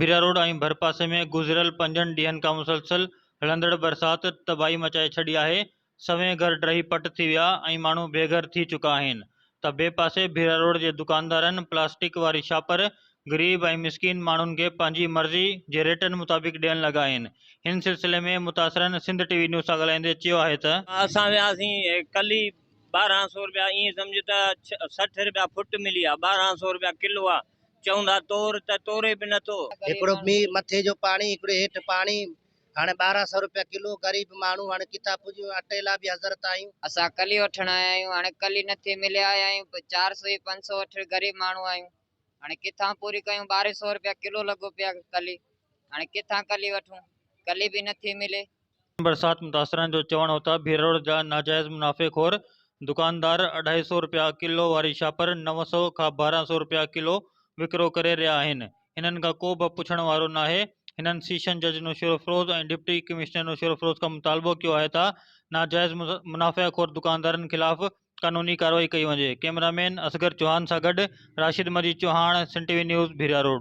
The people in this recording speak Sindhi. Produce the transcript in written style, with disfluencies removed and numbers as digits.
ڀيرا روڊ ۽ ڀرپاسي ۾ گذريل پنجن ڏينهن کان مسلسل هلندڙ برسات تباهي مچائي ڇڏي آهي، سوين گهر ڊهي پٽ ٿي ويا ۽ ماڻهو بي گهر ٿي چڪا آهن ته ٻئي پاسي ڀيرا روڊ جي دڪاندارن پلاسٽڪ واري شاپر غريب ۽ مسڪين ماڻهن کي پنهنجي مرضي جي ريٽن مطابق ڏيڻ لڳا آهن، هن سلسلي ۾ متاثرن سنڌ ٽي وي نيوز سان ڳالهائيندي چيو آهي ته. اسان وياسين ڪلي 12 سو رپيا ائين سمجهه ته 60 رپيا فٽ ملي آ 12 سو رپيا ڪلو آ چون ٿا تور ته توري به نٿو. هڪڙو مينهن مٿي جو پاڻي هڪڙو هيٺ پاڻي هاڻي 12 سئو روپيا ڪلو غريب ماڻهو هاڻي ڪٿان پڄون اٽي لا به حضرت آهيون. اسان ڪلي وٺڻ آيا آهيون هاڻي ڪلي نٿي ملي آيا آهيون چار سئو پنج سئو وٺ غريب ماڻهو آهيون هاڻي ڪٿان پوري ڪيون 12 سئو روپيا ڪلو لڳو پيو آهي ڪلي هاڻي ڪٿان ڪلي وٺون ڪلي به نٿي ملي. برسات متاثرن جو چوڻ هو ته ڀيروڙ جا ناجائز منافعي خور دڪاندار اڍائي سئو رپيا ڪلو واري شاپر 900 کان 12 سئو رپيا ڪلو وڪرو ڪري رهيا آهن هنن کان ڪو به پڇڻ وارو ناهي هنن سيشن جج نوشهروفيروز ۽ ڊپٽي ڪمشنر نوشهروفيروز کان مطالبو ڪيو آهي ته ناجائز منافعي خور دڪاندارن خلاف قانوني ڪارروائي ڪئي وڃي ڪئميرا مين اصغر چوهان سان گڏ Rashid Majeed Chohan Sindh T V news Bhiria road.